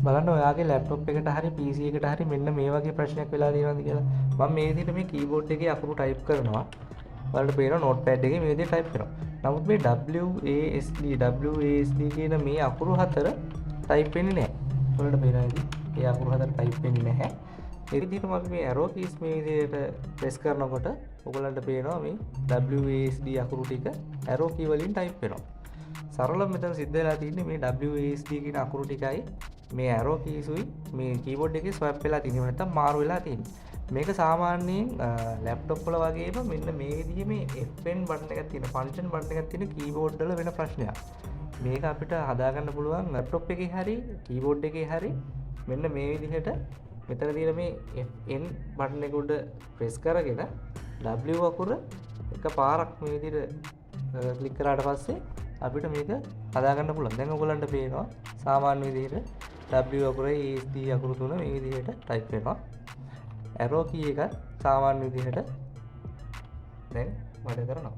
බලන්න ඔයාගේ ලැප්ටොප් එකට හරි PC එකට හරි මෙන්න මේ වගේ ප්‍රශ්නයක් වෙලා තියෙනවද කියලා. මම මේ විදිහට මේ කීබෝඩ් එකේ අකුරු ටයිප් කරනවා. ඔයාලට පේනවා නෝට්පෑඩ් එකේ මේ විදිහට ටයිප් කරනවා. නමුත් මේ WASD WASD කියන මේ අකුරු හතර ටයිප් වෙන්නේ නැහැ. ඔයාලට පේනවා ඇති. මේ අකුරු හතර ටයිප් වෙන්නේ නැහැ. ඒ විදිහටම අපි මේ ඇරෝ කීස් මේ විදිහට ප්‍රෙස් කරනකොට ඔයගොල්ලන්ට පේනවා මේ WASD අකුරු ටික ඇරෝ කී වලින් ටයිප් වෙනවා. සරලව මෙතන සිද්ධ වෙලා තියෙන්නේ මේ WASD කියන අකුරු ටිකයි මේ ඇරෝ කීසුයි මේ කීබෝඩ් එකේ ස්වැප් වෙලා තියෙන්නේ. නැත්නම් මාරු වෙලා තියෙන්නේ. මේක සාමාන්‍යයෙන් ලැප්ටොප් වල වගේම මෙන්න මේ විදිහේ මේ FN බටන් එකක් තියෙන, ෆන්ක්ෂන් බටන් එකක් තියෙන කීබෝඩ් වල වෙන ප්‍රශ්නයක්. මේක අපිට හදාගන්න පුළුවන් ලැප්ටොප් එකේ හරි කීබෝඩ් එකේ හරි මෙන්න මේ විදිහට මෙතන තියෙන මේ FN බටන් එක උඩ ප්‍රෙස් කරගෙන W අකුර එක පාරක් මේ විදිහට ක්ලික් කරාට පස්සේ අපිට මේක හදාගන්න පුළුවන්. දැන් ඔයගොල්ලන්ට පේනවා සාමාන්‍ය විදිහට W අකුරයි ASD අකුරු තුන මේ විදිහට ටයිප් වෙනවා. ඇරෝ කී එකත් සාමාන්‍ය විදිහට දැන් වැඩ කරනවා.